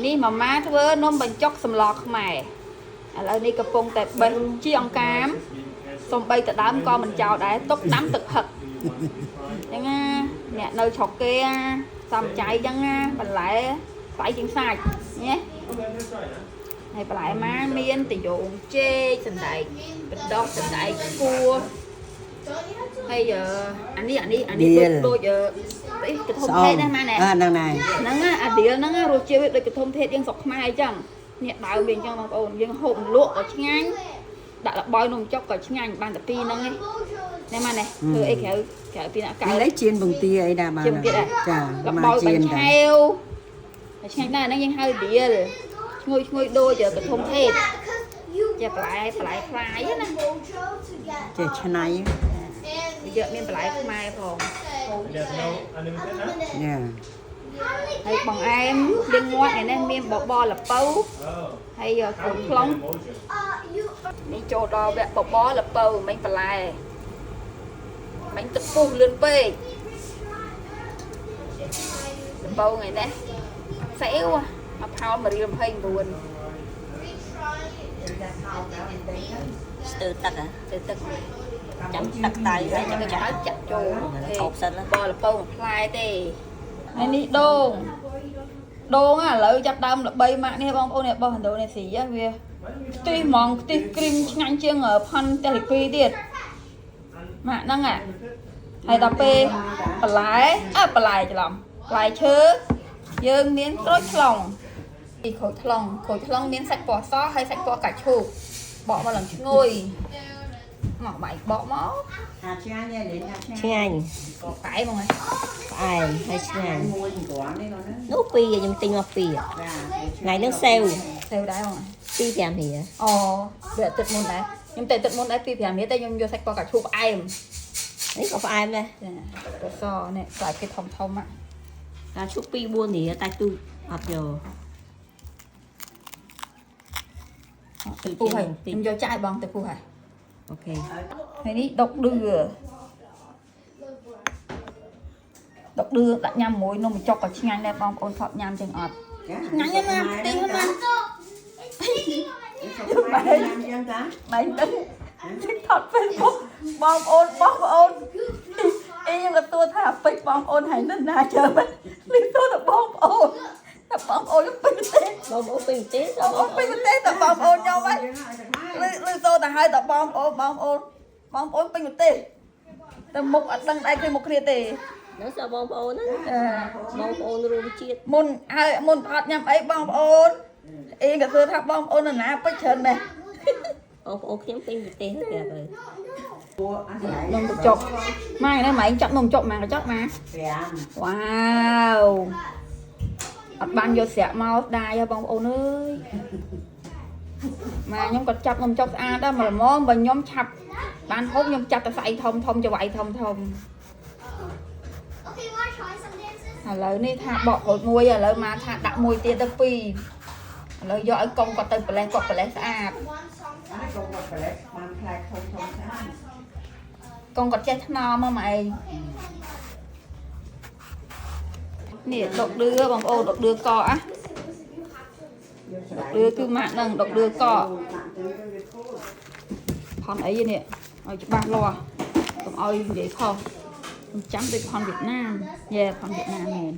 នេះម៉ាម៉ាធ្វើនំបញ្ចុកសម្លខ្មែរឥឡូវនេះកំពុងតែបេះជាអង្កាមសំបីតដើមក៏មិនចោលដែរទុកដាំទឹកផឹកអញ្ចឹងណាអ្នកនៅស្រុកគេណាសំចៃអញ្ចឹងណាបន្លែស្អីជាងសាច់ញ៉េហើយបន្លែម៉ាមានតយងចេកសណ្តែកបណ្ដោះសណ្តែកគួរហើយអឺអានេះអានេះអានេះដូចដូចអឺអីកធំ ស្អ ភេទណាម៉ាណែ អើហ្នឹងហើយ ហ្នឹងណាអាឌៀលហ្នឹងណារសជាតិវាដូចកធំភេទយើងស្រុកខ្មែរអញ្ចឹងនេះដើមវាអញ្ចឹងបងប្អូនយើងហូបលក់ក៏ឆ្ងាញ់ដាក់ល្បាយនំចុកក៏ឆ្ងាញ់បានតែពីរហ្នឹងឯងនេះម៉ានេះធ្វើអីក្រៅក្រៅពីណាកៅ ឥឡូវជៀនពងទាអីដែរបាន ជៀនពងទាដែរ ចា ល្ មក បាយបាញ់ ជៀនដែរ ឆែវតែឆ្ងាញ់ដែរហ្នឹងយើងហៅឌៀលឈ្ងុយឈ្ងុយដូចកធំភេទជាបន្លែបន្លែផ្លាយណា ចេះឆ្នៃ វាយកមានបន្លែខ្មែរផង There's no unlimited now? ញ៉ា ហើយបងអែមលាងមាត់ថ្ងៃនេះមានបបរល្ពៅ Oh. ហើយក្រូចខ្លង Mojo. នេះចូលដល់វគ្គបបរល្ពៅមិញបន្លែមិញទឹកពុះលឿនពេកល្ពៅថ្ងៃនេះសេវមកផោន1រៀល29 ស្ទើរទឹកហ៎ ទៅទឹក ចាំទឹកតៅហើយចាំ ទៅ ចាក់ ចាក់ចាក់ចូល ហូបសិនណា បរល្ពៅមួយផ្លែទេហើយនេះដូងដូងឥឡូវចាប់ដើមល្បីម៉ាក់នេះបងប្អូននេះរបស់ឥណ្ឌូនេស៊ីវាខ្ទិះហ្មងខ្ទិះគ្រីមឆ្ងាញ់ជាងផាន់ផ្ទះលីពីទៀតម៉ាក់ហ្នឹងហ่ะ ហើយដល់ពេលបន្លែអើបន្លែច្រឡំបន្លែឈើយើងមានក្រូចថ្លុងពីក្រូចថ្លុងក្រូចថ្លុងមានសាច់ពណ៌សហើយសាច់ពណ៌កាឈូកបកមកឡើងឈ្ងុយមកបាយបកមក អាឆ្ងាញ់ឯងអាឆ្ងាញ់ ឆ្ងាញ់ ក៏ផ្អែមហ្មង ផ្អែមហើយឆ្ងាញ់ មួយគ្រាន់នេះណា នោះពីរខ្ញុំទិញមកពីរ ចា ថ្ងៃហ្នឹងសេវ សេវដែរហ្មង ពីរ5រៀល អូវាទឹកមុនដែរខ្ញុំតែទឹកមុនដែរពី5រៀលតែខ្ញុំយកសាច់ពណ៌កាឈូកផ្អែម នេះក៏ផ្អែមដែរ ចាពណ៌សនេះផ្លែគេធំធំហ่ะ តែឈុក2 4រៀលតែទូអត់យក ទឹកពុះហើយខ្ញុំយកចាយបងទឹកពុះហើយ អូខេ ហើយនេះដុកឌឺដុកឌឺដាក់ញ៉ាំមួយនំបញ្ចុកក៏ឆ្ងាញ់ដែរបងប្អូនថតញ៉ាំចឹងអត់ ឆ្ងាញ់ណាស់ខ្ទិះណាស់ យកបែញ៉ាំចឹងតា បែងដឹងថត Facebook បងប្អូនបងប្អូនអីខ្ញុំក៏ទួថាពេចបងប្អូនហើយនៅណាជើមិនលឺទួទៅបងប្អូនតែបងប្អូនពេញទេ បងប្អូនពេញទេ បងប្អូនពេញទេតែបងប្អូនខ្ញុំហ្នឹងលឺលឺសូតែហើយតែបងប្អូនបងប្អូនបងប្អូនពេញទេតែមុខអត់ដឹងដែរឃើញមុខគ្នាទេ នោះសបងប្អូនណា អឺ បងប្អូនរួមជាតិ មុនហើយមុនអត់ញ៉ាំអីបងប្អូនអីក៏សួរថាបងប្អូននរណាពេចច្រើនម៉េះ បងប្អូនខ្ញុំពេញប្រទេសប្រាប់ហើយ ពួកអាស្រ័យ នំបញ្ចុកម៉ែនេះម៉ែឯងចាប់នំបញ្ចុកម៉ែកញ្ចក់ម៉ែ 5 វ៉ាវអត់បានយកស្រាក់មកស្ដាយហ៎បងប្អូនអើយម៉ែខ្ញុំក៏ចាប់នំបញ្ចុកស្អាតដែរមកល្មមបើខ្ញុំឆាប់បានហូបខ្ញុំចាប់តែស្អីធំធំចៅៃធំធំ Okay, you wanna try some dances? ឥឡូវនេះថាបកក្រូចមួយឥឡូវមកថាដាក់មួយទៀតទៅពីរឥឡូវយកឲ្យកុំគាត់ទៅប្រលេះគាត់ប្រលេះស្អាត One song. អានេះក៏គាត់ប្រឡេះបានផ្លែធំធំស្អាត កងគាត់ចេះថ្នមមកឯងនេះដុកឌឺបងប្អូនដុកឌឺកកអា យកស្រ័យ ដុកឌឺគឺម៉ាក់នឹងដុកឌឺកក ដាក់ទៅវាខូច ផនអីនេះឲ្យច្បាស់លាស់កុំឲ្យនិយាយខុសខ្ញុំចាំដូចផនវៀតណាមយេផនវៀតណាមមែន